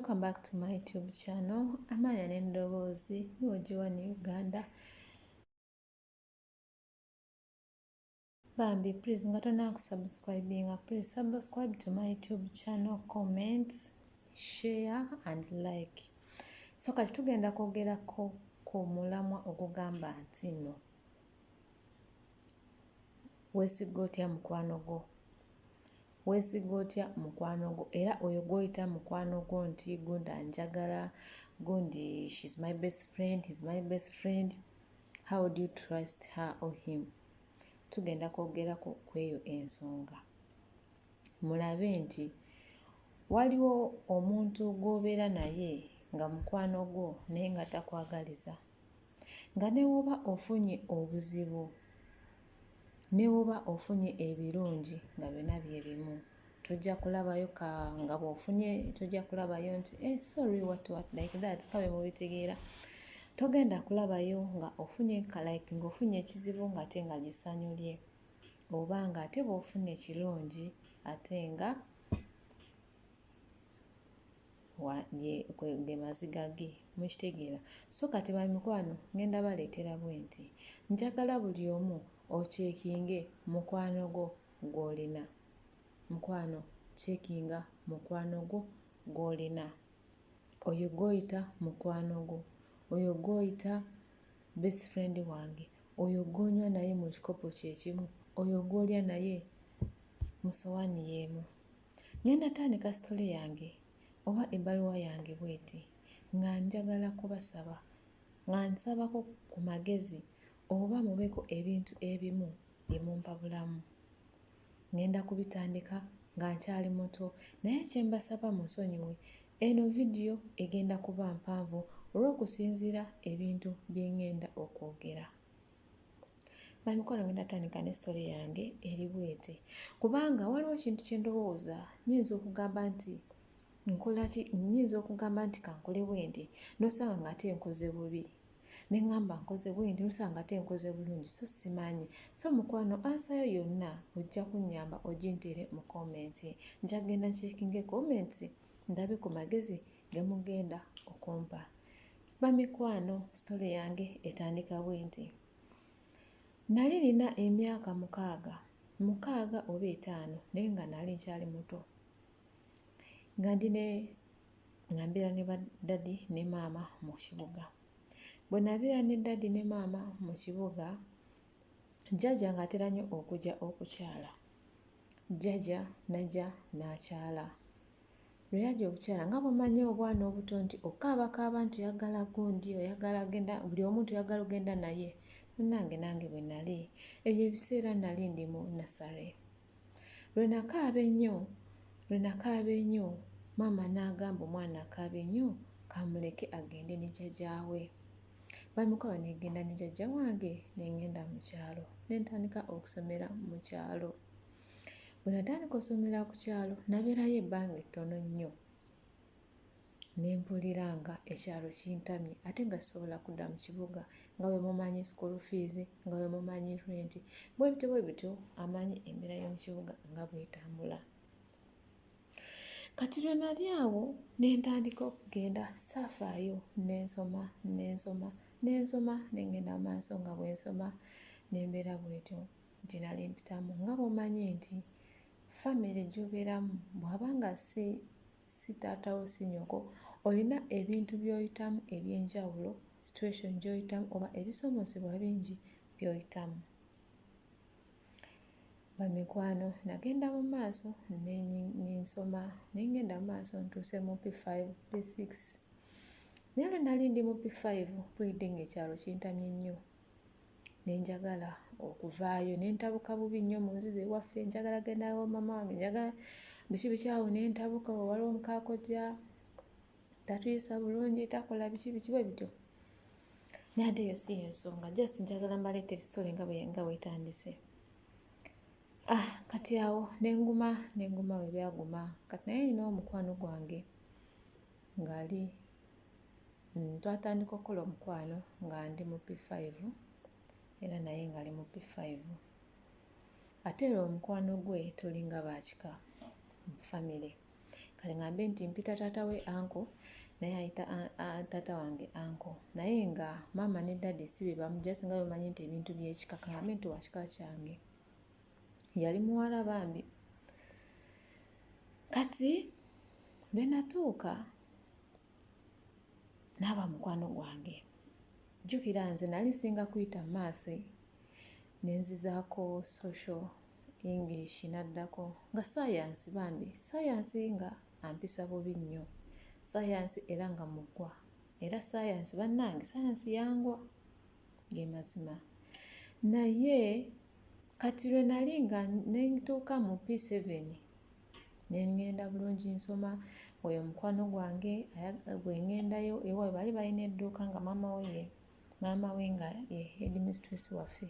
Welcome back to my YouTube channel. Amanya n'endoboozi Ojiwani Uganda. Bambi please nga tonakusubscribinga, please subscribe to my YouTube channel, comment, share and like. So kati tugenda kwogerako ku mulamwa ogugamba nti nno weesiga otya mukwano gwo? Weesiga otya mukwano gwo? Era oyo gw'oyita mukwano gwo nti gundi anjagala, gundi she's my best friend, he's my best friend. How do you trust her or him? Tugenda kwogerako ku eyo ensonga. Mulabe nti waliwo omuntu gw'obeera naye nga mukwano gwo naye nga takwagaliza. Nga ne bw'oba ofunye obuzibu, ne bw'oba ofunye ebirungi nga byonna bye bimu. Tojja kulabayo ka nga bw'ofunye tojja kulabayo nti eh sorry what what like that nga bwe mubitegeera. Togenda kulabayo nga ofunye ka like ng'ofunye ekizibu ng'ate nga ly'essanyu lye oba ng'ate bw'ofuna ekirungi ate nga ge maziga ge. Mukitegeera? So kati bamikwano ngenda baleetera bwenti. Njagala buli omu ocekinge mukwano gwo gw'olina. Mukwano cekinga mukwano gwo gw'olina. Oyo gw'oyita mukwano gwo, oyo gw'oyita best friend wange, oyo gw'onywa naye mu kikopo kye kimu, oyo gw'olya naye mu ssowaani y'emu. Ngenda tandika story yange oba ebbaluwa yange bw'eti nga njagala kubasaba nga nsabako ku magezi oba mubeeko ebintu ebimu bye mumpabulamu. Ngenda kubitandika nga nkyali muto naye kye mbasaba munsonyiwe eno vidiyo egenda kuba mpanvu olw'okusinziira ebintu bye ngenda okwogera. Bamikwano ngenda tandika ne story yange eri bweti kubanga waliwo ekintu kye ndowooza nnyinza okugamba nti nkola ki nnyinza okugamba nti kankole bwenti n'osanga ng'ate nkoze bubi ne ŋŋamba nkoze bwenti n'osanga ng'ate nkoze bulungi so simanyi. So mukwano answer yo yonna ojja kunnyamba oginteere mu comment. Nja kugenda ncekinge comments ndabe ku magezi ge mugenda okumpa. Bamikwano story yange etandika bwenti. Nali nina emyaka mukaaga, mukaaga oba etaano naye nga nali nkyali muto. Nga ndi ne nga mbeera ne ba daddy ne maama mu kibuga. Bwe nabeera ne daddy ne maama mu kibuga, jjajja ng'atera nnyo okujja okukyala. Jjajja n'ajja n'akyala. Lwe yajja okukyala nga bw'omanyi obwana obuto nti okaabakaaba nti oyagala gundi, oyagala genda buli omu nti oyagala ogenda naye. Munnange nange bwe nali. Ebyo ebiseera nali ndi mu nursery. Lwe nakaaba ennyo, lwe nakaaba ennyo maama n'agamba omwana akaabye nnyo kammuleke agende ne jjajjaawe. Bamikwano ne ŋŋenda ne jjajja wange ne ŋŋenda mu kyalo ne ntandika okusomera mu kyalo. Bwe natandika okusomera ku kyalo nabeerayo ebbanga ettono nnyo ne mpulira nga ekyalo kintamye ate nga sisobola kudda mu kibuga nga bwe mumanyi school fees, nga bwe mumanyi rent bwe bityo bwe bityo amanyi embeera y'omu kibuga nga bw'etambula. Kati lwe nali awo ne ntandika okugenda saafaayo ne nsoma ne nsoma ne nsoma ne ŋŋenda mu maaso nga bwe nsoma n'embeera bw'etyo gye nali mpitamu nga bw'omanyi nti famire gy'obeeramu bw'aba nga si si taata wo si nnyoko olina ebintu by'oyitamu eby'enjawulo, situation gy'oyitamu oba ebisoomoozebwa bingi by'oyitamu. Bamikwano nagenda mu maaso ne nsoma ne ŋŋenda mu maaso ntuuse mu P5, P6 naye lwe nali ndi mu P5 mpulidde ng'ekyalo kintamye nnyo ne njagala okuvaayo ne ntabuka bubi nnyo mu nzizi ewaffe njagala genda wa maama wange njagala biki biki awo ne ntabuka waliwo mukaakojja tatuyisa bulungi takola biki biki bwe bityo. Naye ate eyo si y'ensonga just njagala mbaleetere story nga bwe nga bw'etandise. Ah kati awo ne nguma ne nguma bwe byaguma kati naye nina omukwano gwange ng'ali twatandika okukola omukwano nga ndi mu P5 era naye ng'ali mu P5. Ate era omukwano gwe tulinga ba kika mu famire. Kale ngambe nti mpita taata we uncle, naye ayita taata wange uncle, naye nga maama ne daddy si be bamu, just nga bamanyi nti ebintu by'ekika. Kaŋŋambe nti wa kika kyange, yali muwala bambi. Kati lwe natuuka n'aba mukwano gwange, jjukira nze nali nsinga kuyita maths, ne nzizaako social, English n'addako nga science. Bambi science nga ampisa bubi nnyo, science era nga mugwa, era science bannange science yangwa, ge mazima. Naye kati lwe nali nga ne ntuuka mu P7, ne ŋŋenda bulungi nsoma. Oyo mukwano gwange bwe ŋŋendayo ewaabwe, baali balina edduuka nga maama we nga ye headmistress waffe,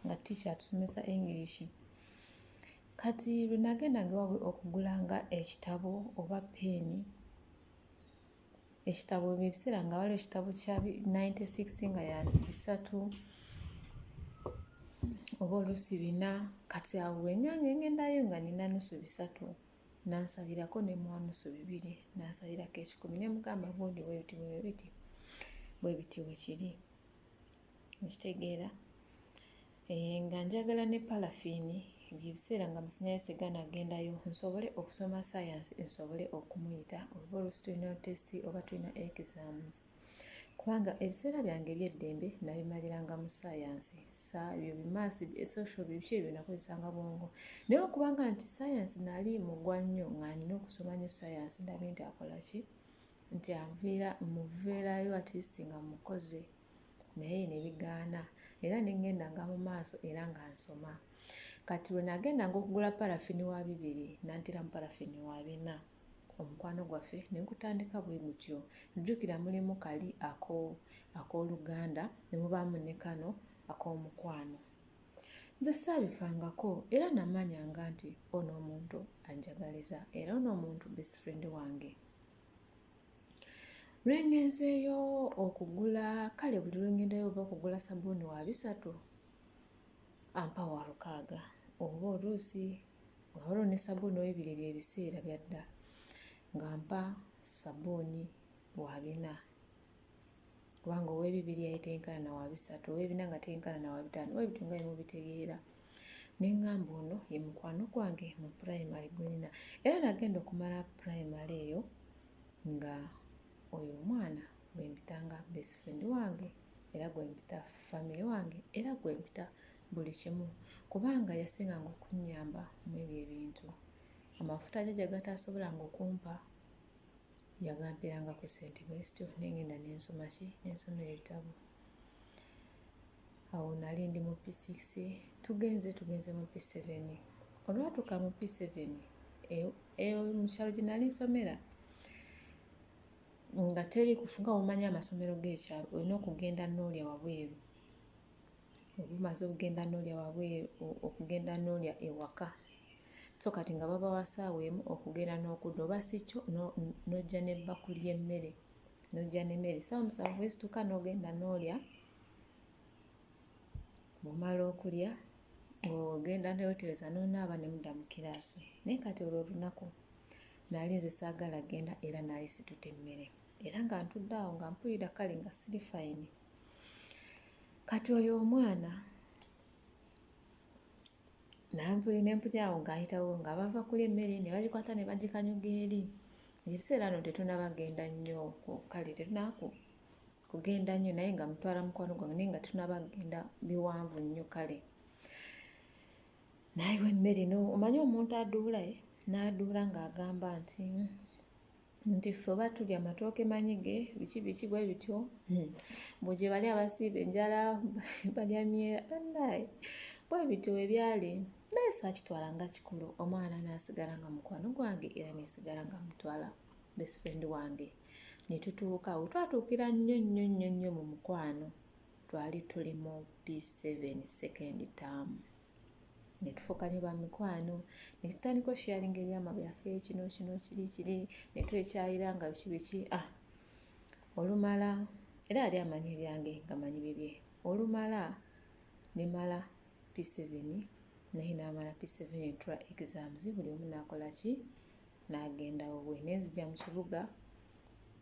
nga teacher atusomesa English. Kati lwe nagendanga ewaabwe okugulanga ekitabo oba peeni, ekitabo ebyo ebiseera nga waliwo ekitabo kya 96 nga ya 300 oba oluusi 400. Kati awo bwe ŋŋendayo nga nina nusu 300, n'ansalirako, ne mmuwa nusu 200, n'ansalirako 100, ne mugamba gundi bwe biti bwe biti bwe biti bwe kiri, okitegeera? Nga njagala ne paraffin, ebyo ebiseera nga amasannyalaze tegannagendayo, nsobole okusoma science, nsobole okumuyita oba oluusi tulina test oba tulina exams, kubanga ebiseera byange eby'eddembe nabimaliranga mu science. Ebyo bi maths, social, biki ebyo nakozesanga bwongo, naye okubanga nti science nali mugwa nnyo, nga nina okusoma nnyo science, ndabe nti akola ki, nti anviira muveerayo at least nga mukoze, naye ne bigaana. Era ne ŋŋendanga mu maaso era nga nsoma. Kati lwe nagendanga okugula paraffin wa 200, n'anteramu paraffin wa 400. Omukwano gwaffe ne gutandika bwe gutyo. Jjukira mulimu kali ak'oluganda, ne mubaamu ne kano ak'omukwano. Nze saabifangako era namanyanga nti ono omuntu anjagaliza, era ono omuntu best friend wange. Lwe ŋŋenzeeyo okugula, kale buli lwe ŋŋendayo oba okugula sabbuuni wa 300, ampa wa 600, oba oluusi nga waliwo ne sabbuuni ow'ebiri, ebyo ebiseera bya dda, ng'ampa sabbuuni wa 400, kubanga ow'ebibiri yali teyenkana na wa 300, ow'ebina nga teyenkana na wa 500, bwe bityo nga bwe mubitegeera. Ne ŋŋamba ono ye mukwano gwange mu pulayimale gwe nnina. Era nagenda okumala pulayimale eyo nga oyo omwana gwe mpita nga best friend wange, era gwe mpita family wange, era gwe mpita buli kimu, kubanga yasinganga okunnyamba mu ebyo ebintu. Amafuta jjajja g'ataasobolanga okumpa yagampeerangako ssente bwe zityo, ne ŋŋenda ne nsoma ki, ne nsoma ebitabo. Awo nali ndi mu P6, tugenze mu P7. Olwatuuka mu P7, mu kyalo gye nali nsomera nga teri kufuga. Bw'omanyi amasomero g'ekyalo, olina okugenda n'olya wabweru, oba omaze okugenda n'olya wabweru, okugenda n'olya ewaka. So kati nga babawa ssaawa emu okugenda n'okudda, oba si kyo n'ojja n'ebbakuli y'emmere, n'ojja n'emmere. Ssaawa 7 bwe zituuka n'ogenda n'olya. Bw'omala okulya ng'ogenda ne weetereeza n'onaaba ne mudda mu kiraasi. Naye kati olwo olunaku nali nze saagala genda, era nali situtte emmere, era nga ntudde awo nga mpulira kale nga siri fine. Kati oyo omwana ne mpulira awo ng'ayitawo nga bava kulya emmere ne bagikwata ne bagikanyuga eri. Ebiseera nno tetunnaba genda nnyo, kale tetunnaba kugenda nnyo, naye nga mutwala mukwano gwange, naye nga tetunnaba genda biwanvu nnyo. Kale n'ayiwa emmere, omanyi omuntu aduula n'aduula ng'agamba nti ffe oba tulya amatooke manyige biki biki bwe bityo, mbu gye bali abasiiba enjala balya myera. Bannaaye, bwe bityo bwe byali, naye saakitwala nga kikulu. Omwana n'asigala nga mukwano gwange, era ne nsigala nga mutwala best friend wange. Ne tutuuka we twatuukira nnyo nnyo nnyo nnyo mu mukwano, twali tuli mu P7 second term, ne tufuuka nnyo ba mikwano, ne tutandika okusharinga ebyama byaffe, kino kino kiri kiri, ne twekyayira nga biki biki. Ah, olumala era yali amanyi ebyange nga mmanyi bibye. Olumala ne mmala P7, naye n'amala P7, ne tutuula exams, buli omu n'akola ki? n'agenda wuwe, ne nzija mu kibuga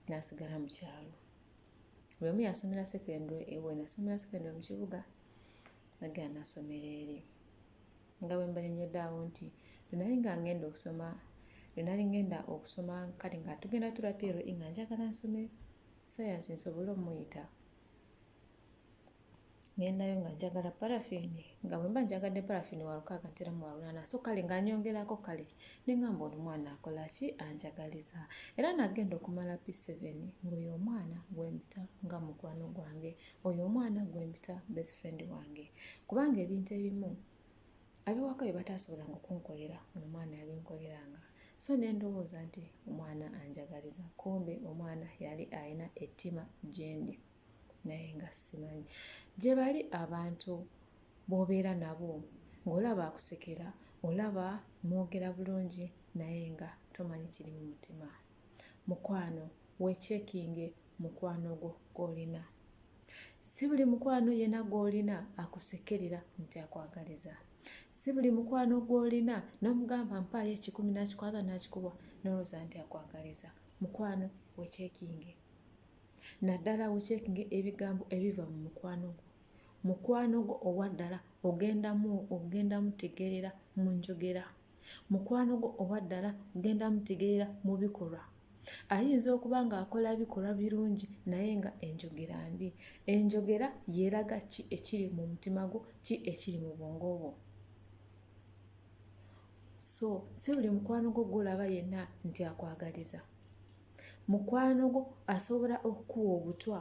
n'asigala mu kyalo. Buli omu yasomera secondary ewuwe, nasomera secondary mu kibuga, nagenda n'asomera eri. Nga bwe mbannyonnyodde awo nti lwe nali nga ngenda okusoma, lwe nali ngenda okusoma kale nga tugenda tuula PLE nga njagala nsome science nsobole ommuyita. Ngendayo nga njagala parafiini, nga bwe mba njagadde parafiini wa lukaaga ntera muwa lunaana, so kale nga nyongerako kale ne ŋŋamba ono omwana akola ki, anjagaliza. Era nagenda okumala P7 ng'oyo omwana gwe mpita nga mukwano gwange, oyo omwana gwe mpita best friend wange, kubanga ebintu ebimu ab'ewaka bye bataasobolanga okunkolera ono omwana yabinkoleranga. So ne ndowooza nti omwana anjagaliza, kumbe omwana yali alina ettima gye ndi naye nga simanyi. Gye bali abantu b'obeera nabo ng'olaba akusekera, olaba mwogera bulungi naye nga tomanyi kiri mu mutima. Mukwano weecekinge mukwano gwo gw'olina. Si buli mukwano yenna gw'olina akusekerera nti akwagaliza. Si buli mukwano gw'olina n'omugamba mpaayo ekikumi n'akikwata n'akikuwa n'olowooza nti akwagaliza. Mukwano weecekinge. Naddala weecekinge ebigambo ebiva mu mukwano gwo. Mukwano gwo owa ddala ogenda mutegeerera mu njogera. Mukwano gwo owa ddala ogenda mutegeerera mu bikolwa. Ayinza okuba ng'akola bikolwa birungi naye nga enjogera mbi. Enjogera y'eraga ki ekiri mu mutima gwo, ki ekiri mu bwongo bwo. So si buli mukwano gwo gw'olaba yenna nti akwagaliza. Mukwano gwo asobola okukuwa obutwa.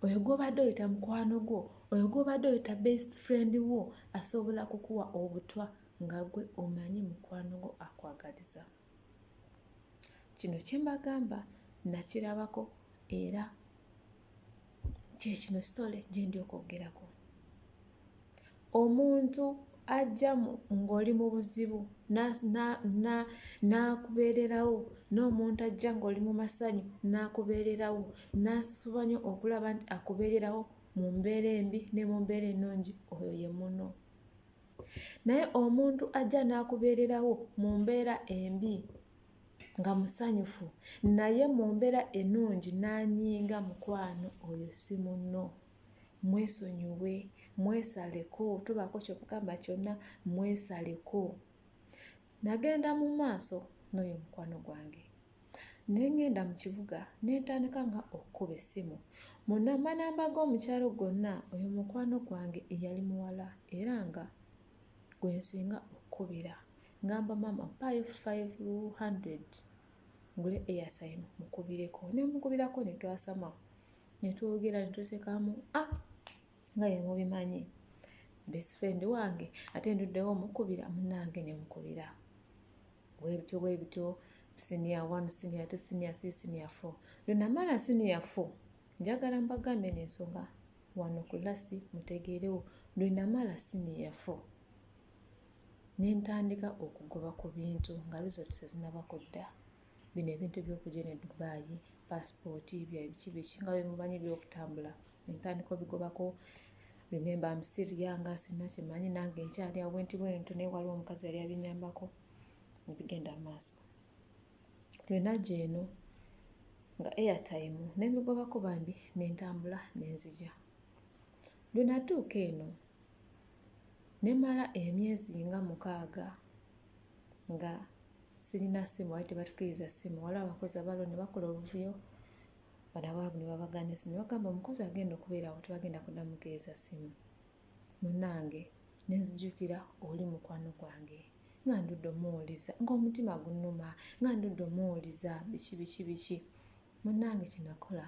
Oyo gw'obadde oyita mukwano gwo, oyo gw'obadde oyita best friend wo asobola kukuwa obutwa nga ggwe omanyi mukwano gwo akwagaliza. Kino kye mbagamba nakirabako era kye kino sitole gye ndi okwogerako. Omuntu ajja ng'oli mu buzibu n'akubeererawo, n'omuntu ajja ng'oli mu masanyu n'akubeererawo, n'asuba nnyo okulaba nti akubeererawo mu mbeera embi ne mu mbeera ennungi, oyo ye munno. Naye omuntu ajja n'akubeererawo mu mbeera embi nga musanyufu naye mu mbeera ennungi n'anyiiga mukwano oyo si munno. Mwesonyiwe, mwesaleko, tobaako ky'omugamba kyonna, mwesaleko. Nagenda mu maaso n'oyo mukwano gwange. Ne ŋŋenda mu kibuga ne ntandika nga okukuba essimu. Mu manamba g'omu kyalo gonna oyo mukwano gwange eyali muwala era nga gwe nsinga okukubira. Ŋŋamba maama mpaayo 500 ngule airtime mukubireko. Ne mukubirako ne twasama ne twogera ne tusekamu ah nga bwe mubimanyi best friend wange ate nduddewo omukubira munnange ne mukubira. Bwe bityo bwe bityo senior 1, senior 2, senior 3, senior 4. Lwe namala senior 4 njagala mbagambe eno ensonga wano ku last mutegeerewo. Lwe namala senior 4 ne ntandika okugoba ku bintu nga results tezinnaba kudda. Bino ebintu by'okujja eno e Dubai, paasipooti, bya biki biki nga bwe mumanyi eby'okutambula. Ne ntandika obigobako. Remember I'm still young, sirina kye mmanyi nange nkyali awo bwenti bwentyo naye waliwo omukazi yali abinnyambako ne bigenda mu maaso. Lwe najja eno nga airtime ne mbigobako bambi ne ntambula ne nzija. Lwe natuuka eno ne mmala emyezi nga mukaaga nga sirina ssimu, baali tebatukkiriza ssimu. Waliwo abakozi abaaliwo ne bakola obuvuyo, bano Abawarabu ne babagaana essimu ne bagamba omukozi agenda okubeerawo tebagenda kuddamu mukkiriza ssimu. Munnange ne nzijukira oli mukwano gwange nga ndudde omuwuliza ng'omutima gunnuma nga ndudde omuwuliza biki biki biki. Munnange kye nakola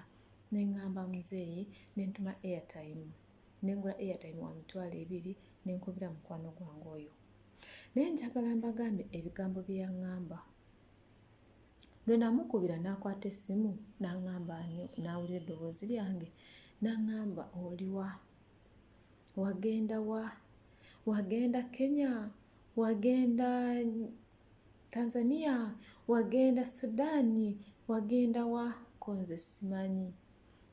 ne ŋŋamba muzeeyi ne ntuma airtime ne ngula airtime wa 20,000 ne nkubira mukwano gwange oyo. Naye njagala mbagambe ebigambo bye yaŋŋamba. Lwe namukubira n'akwata essimu n'aŋŋamba n'awulira eddoboozi lyange n'aŋŋamba oli wa? Wagenda wa? Wagenda Kenya? Wagenda Tanzania? Wagenda Sudan? Wagenda wa? Ko nze simanyi.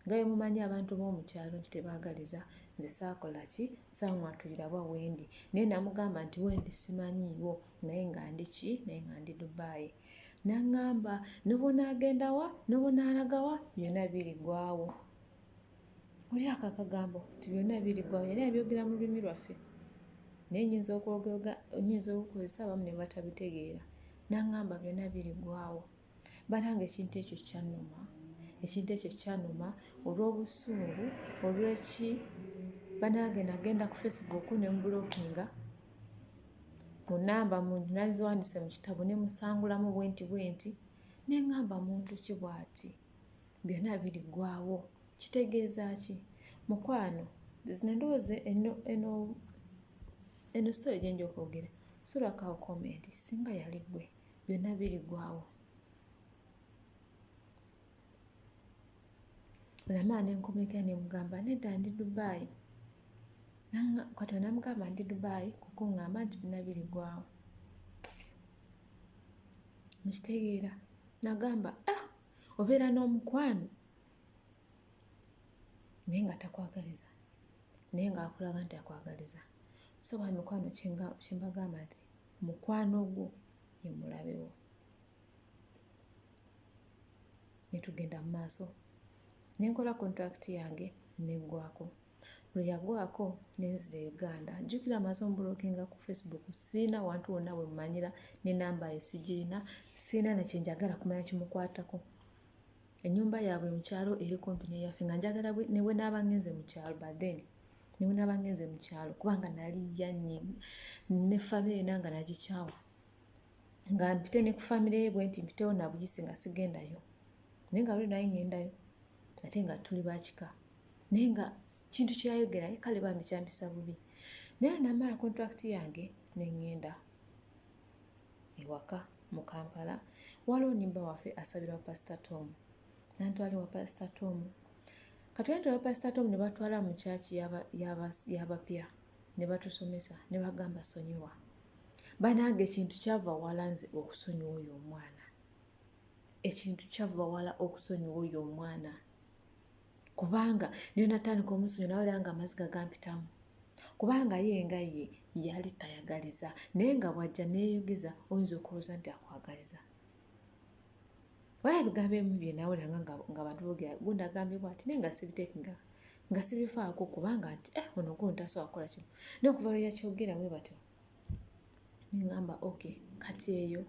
Nga bwe mumanyi abantu b'omu kyalo nti tebaagaliza, nze saakola ki, saamwatulira wa wendi, naye namugamba nti wendi simanyiiwo, naye nga ndi ki, naye nga ndi Dubai. N'aŋŋamba ne bw'onaagenda wa, ne bw'onaalaga wa, byonna birigwawo. Wulira ako akagambo nti byonna birigwawo, yali abyogera mu lulimi lwaffe, naye nnyinza okwogera, nnyinza okukozesa abamu ne batabitegeera. N'aŋŋamba byonna birigwawo. Banange ekintu ekyo kyannuma, ekintu ekyo kyannuma olw'obusungu, olw'eki, banange nagenda ku Facebook ne mubulookinga mu nnamba naziwandiise mu kitabo ne musangulamu bwenti bwenti, ne ŋŋamba muntu ki bw'ati, byonna biriggwaawo, kitegeeza ki? Mukwano zino endowooza eno eno eno story gye nja okwogera, sulako awo comment singa yali ggwe byonna birigwawo. Namala ne nkomekera ne mugamba nedda ndi Dubai. Kati namugamba ndi Dubai kukuŋŋamba nti byonna birigwawo. Mukitegeera? Nagamba ah, obeera n'omukwano naye nga takwagaliza, naye ng'akulaga nti akwagaliza. So ba mikwano kye mbagamba nti mukwano gwo ye mulabe wo. Ne tugenda mu maaso. Ne nkola contract yange n'eggwako. Lwe yaggwako ne nzira e Uganda. Jjukira mmaze omubulookinga ku Facebook, sirina wantu wonna we mmanyira ne nnamba ye sigirina, sirina na kye njagala kumanya kimukwatako. Ennyumba yaabwe mu kyalo eri kumpi n'eyaffe nga njagala ne bwe naaba ngenze mu kyalo by then, ne bwe naaba ngenze mu kyalo kubanga nali yannyi ne famire yonna nga nagikyawa. Nga mpite ne ku famire ye bwe nti mpitewo na buyisi nga sigendayo. Naye nga luli nali ŋŋendayo ate nga tuli ba kika. Naye nga kintu kye yayogera kale bambi kyampisa bubi. Naye lwe namala contract yange ne ŋŋenda ewaka mu Kampala, waliwo neighbour waffe asabira wa Pastor Tom. N'antwala ewa Pastor Tom. Kati yantwala ewa Pastor Tom ne batwala mu church y'abapya ne batusomesa ne bagamba sonyiwa. Bannange ekintu kyava wala nze okusonyiwa oyo omwana. Ekintu kyava wala okusonyiwa oyo omwana. Kubanga ne natandika omusonyiwa nawulira nga amaziga gampitamu. Kubanga ye nga ye yali tayagaliza naye nga bw'ajja neeyogeza oyinza okulowooza nti akwagaliza. Waliwo ebigambo ebimu bye nawuliranga nga abantu boogera gundi agambye bw'ati naye nga sibiteekinga nga sibifaako kubanga nti eh ono gundi tasobola kukola kino. Naye okuva lwe yakyogera bwe batyo ne ŋŋamba okay kati eyo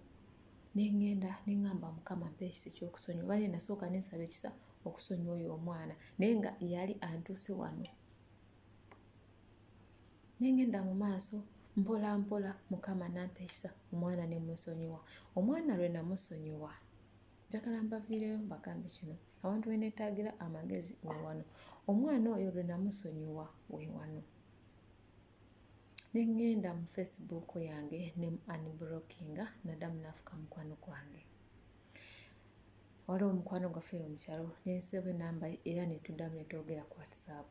ne ŋŋenda ne ŋŋamba Mukama mpa ekisa eky'okusonyiwa. Bannange nasooka ne nsaba ekisa okusonyiwa oyo omwana naye nga yali antuuse wano. Ne ŋŋenda mu maaso mpola mpola Mukama n'ampa ekisa omwana ne mmusonyiwa. Omwana lwe namusonyiwa, njagala mbaviireyo mbagambe kino, awantu we neetaagira amagezi we wano. Omwana oyo lwe namusonyiwa we wano. Ne ŋŋenda mu Facebook yange ne mu unblockinga n'addamu n'afuuka mukwano gwange. Waliwo omukwano gwaffe eyo mu kyalo ne nsaba ennamba ye era ne tuddamu ne twogera ku WhatsApp.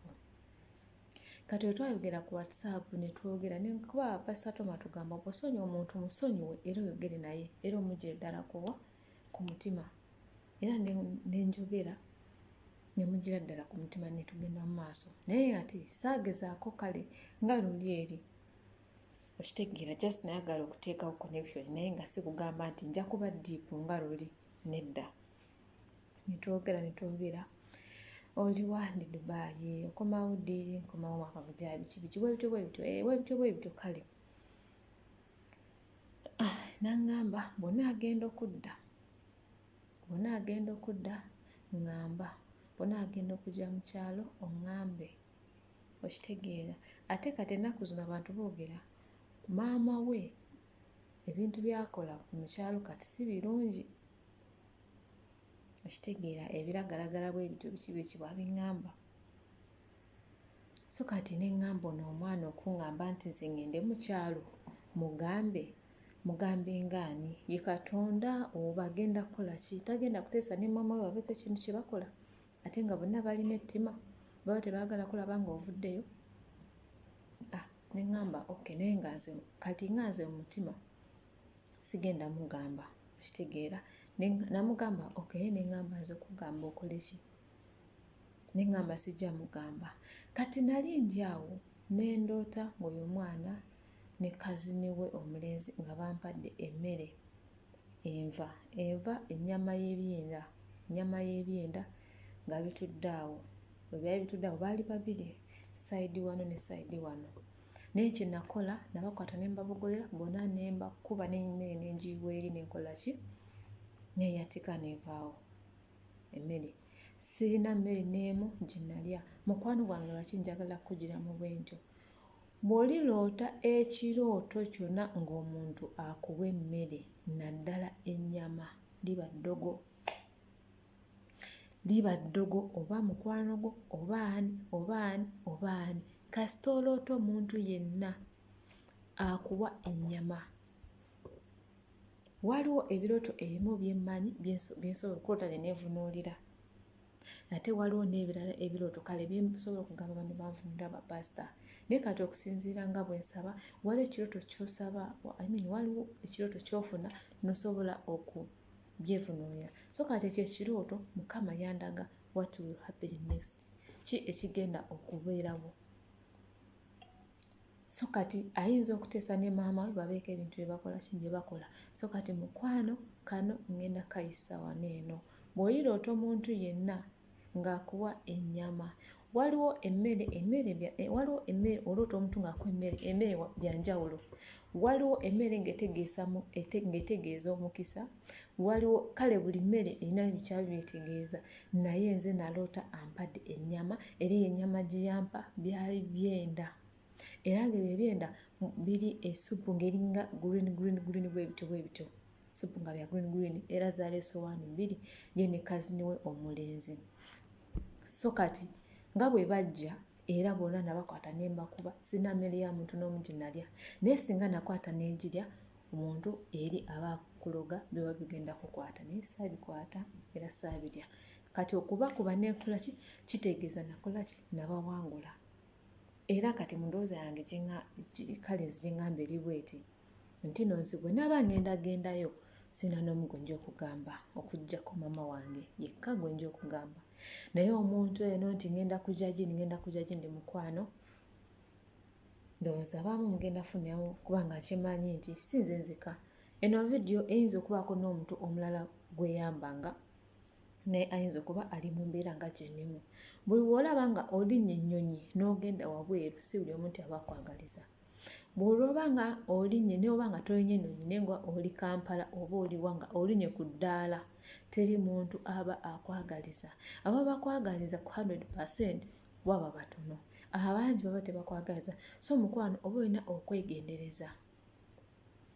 Kati bwe twayogera ku WhatsApp ne twogera ne kuba Pastor Tom atugamba bw'osonyiwa omuntu musonyiwe era oyogere naye era omuggyire ddala kuwa ku mutima. Era ne njogera ne muggyira ddala ku mutima ne tugenda mu maaso. Naye ate saagezaako kale nga luli eri okitegeera just nayagala okuteekawo connection naye nga si kugamba nti nja kuba deep nga luli nedda. Ne twogera ne twogera oliwa ndi Dubai okomawo ddi nkomawo mwaka gujja biki biki bwe bityo bwe bityo eh bwe bityo bwe bityo kale. Ah, n'aŋŋamba bw'onaagenda okudda bw'onaagenda okudda ŋŋamba bw'onaagenda okujja mu kyalo oŋŋambe okitegeera. Ate kati ennaku zino abantu boogera maama we ebintu by'akola mu kyalo kati si birungi. Okitegeera ebiragalalagala bwe bityo biki biki bw'abiŋŋamba. So kati ne ŋŋamba ono omwana okuŋŋamba nti nze ŋŋende mu kyalo mugambe, mugambe ng'ani? Ye Katonda oba agenda kukola ki? Tagenda kuteesa ne maama we babeeko ekintu kye bakola ate nga bonna balina ettima baba tebaagala kulaba ng'ovuddeyo. Ah, ne ŋŋamba okay naye nga nze kati nga nze mu mutima sigenda mugamba okitegeera. Namugamba okay naye ne ŋŋamba nze okugamba okole ki? Ne ŋŋamba sijja mugamba. Kati nali ndi awo ne ndoota ng'oyo omwana ne kazini we omulenzi nga bampadde emmere enva, enva ennyama y'ebyenda, ennyama y'ebyenda nga bitudde awo. Bwe byali bitudde awo baali babiri, sayidi wano ne sayidi wano. Naye kye nakola nabakwata ne mbabogolera bonna ne mbakuba n'emmere ne ngiyiwa eri ne nkola ki? Neeyatika n'evaawo emmere. Sirina mmere n'emu gye nalya. Mukwano gwange lwaki njagala kukugiramu bwentyo? Bw'oliroota ekirooto kyonna ng'omuntu akuwa emmere naddala ennyama liba ddogo. Liba ddogo oba mukwano gwo oba ani oba ani oba ani kasita oloota omuntu yenna akuwa ennyama. Waliwo ebirooto ebimu bye mmanyi bye nsobola okuloota ne neevunuulira. Ate waliwo n'ebirala ebirooto kale bye nsobola okugamba bano banvuunulira bapaasita. Naye kati okusinziira nga bwe nsaba, waliwo ekirooto ky'osaba, I mean waliwo ekirooto ky'ofuna n'osobola okubyevunuulira. So kati ekyo ekirooto Mukama yandaga what will happen next, ki ekigenda okubeerawo. So kati ayinza okuteesa ne maama we babeeko ebintu bye bakola ki bye bakola. So kati mukwano kano ŋŋenda kayisa wano eno. Bw'oliroota omuntu yenna ng'akuwa ennyama, waliwo emmere emmere eh, waliwo emmere oloota omuntu ng'akuwa emmere emmere bya njawulo. Waliwo emmere ng'etegeesa ng'etegeeza omukisa, waliwo kale buli mmere erina ebikyayo by'etegeeza naye nze naloota ampadde ennyama era eyo ennyama gye yampa byali byenda. Era ng'ebyo ebyenda biri essupu ng'eringa green green green bwebityo bwebityo ssupu nga bya green green era zaali essowaani bbiri ye ne kazini we omulenzi. So kati nga bwe bajja era bonna nabakwata ne mbakuba sirina mmere ya muntu n'omu gye nalya naye singa nakwata ne ngirya omuntu eri aba akuloga biba bigenda kukwata naye saabikwata era saabirya. Kati okubakuba ne nkola ki kitegeeza nakola ki nabawangula. Era kati mu ndowooza yange kale nze gye ŋŋamba eri bw'eti nti no nze bwe naaba ŋŋenda gendayo sirina n'omu gwe nja okugamba okuggyako maama wange yekka gwe nja okugamba. Naye omuntu eno nti ŋŋenda kugya gindi ŋŋenda kugya gindi mukwano ndowooza abamu mugenda funiramu kubanga nkimanyi nti si nze nzeka. Eno vidiyo eyinza okubaako n'omuntu omulala gw'eyamba nga naye ayinza okuba ali mu mbeera nga gye nnimu. Buli lw'olaba nga olinnya ennyonyi n'ogenda wabweru si buli omu nti aba akwagaliza. Bw'oba nga olinnye ne bw'oba nga tolinnye nnyonyi naye nga oli Kampala oba oli wa nga olinnye ku ddaala teri muntu aba akwagaliza. Ababa bakwagaliza ku hundred percent baba batono, abangi baba tebakwagaliza. So mukwano oba olina okwegendereza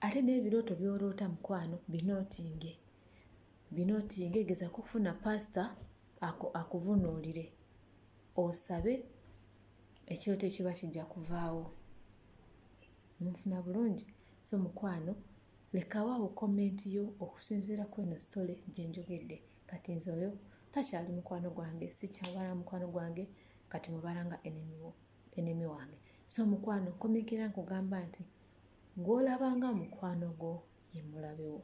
ate n'ebirooto by'oloota mukwano binootinge. Binotinge gezako okufuna pastor akuvunuulire osabe ekirooto ekiba kijja kuvaawo. Munfuna bulungi? So mukwano lekawo awo comment yo okusinziira kweno story gyenjogedde. Kati nze oyo takyali mukwano gwange sikyamubala mukwano gwange kati mubala nga enemy wo enemy wange. So mukwano nkomekera nkugamba nti gwolaba nga mukwano gwo ye mulabe wo.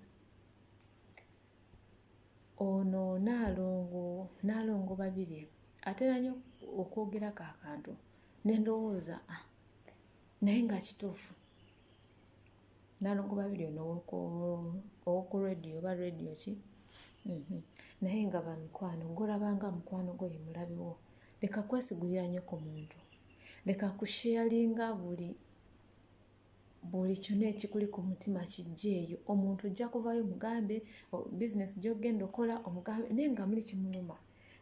Ono Nnaalongo, Nnaalongo Babirye atera nnyo okwogerako akantu ne ndowooza ah naye nga kituufu. Nnaalongo Babirye ono ow'oku leediyo oba leediyo ki? Naye nga ba mikwano, gw'olaba nga mukwano gwo ye mulabe wo. Leka kwesigulira nnyo ku muntu, leka kusheyalinga buli Buli kyona ekikuli ku mutima kijjeeyo. Omuntu ojja kuvaayo omugambe bizinesi gy'ogenda okola omugambe naye nga muli kimuluma.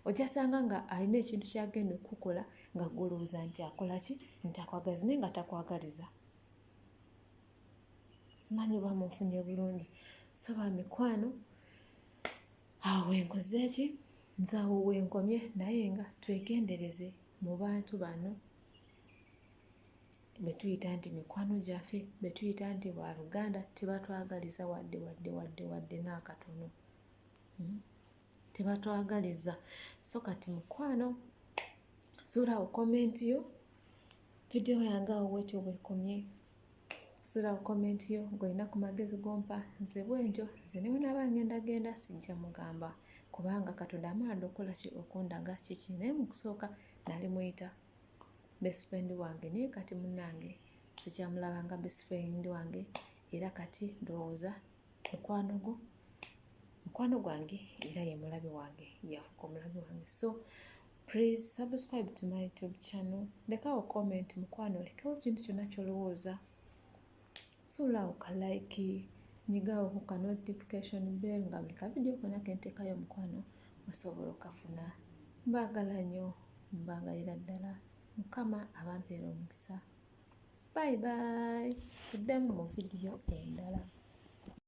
Ojja sanga nga alina ekintu ky'agenda okukukola nga ggwe olowooza nti akola ki nti akwagaliza naye nga takwagaliza. Simanyi oba munfunye bulungi. So ba mikwano awo wenkoze ki nze awo wenkomye naye nga twegendereze mu bantu bano. Be tuyita nti mikwano gyaffe, be tuyita nti baaluganda tebatwagaliza wadde wadde wadde wadde n'akatono. Hmm? Tebatwagaliza. So kati mukwano suulawo komenti yo, vidiyo yange awo bwetyo bwekomye. Suulawo komenti yo ng'olina ku magezi g'ompa nze bwentyo nze ne bwe naaba ngenda genda sijja mugamba. Kubanga Katonda amala dda okukola ki? Okundaga kiki. Naye mu kusooka nali muyita best friend wange, naye kati munnange sikyamulaba nga best friend wange, era kati ndowooza mukwano gwo, mukwano gwange, era ye mulabe wange, yafuuka omulabe wange. So please subscribe to my YouTube channel, lekawo comment mukwano, lekawo ekintu kyonna ky'olowooza, suulaawo ka like, nyigawo ku ka notification bell nga buli ka video konna kenteekayo mukwano osobola okafuna. Mbaagala nnyo, mbaagalira ddala. Mukama abampeera omukisa. Bye bye, tuddemu mu vidiyo endala.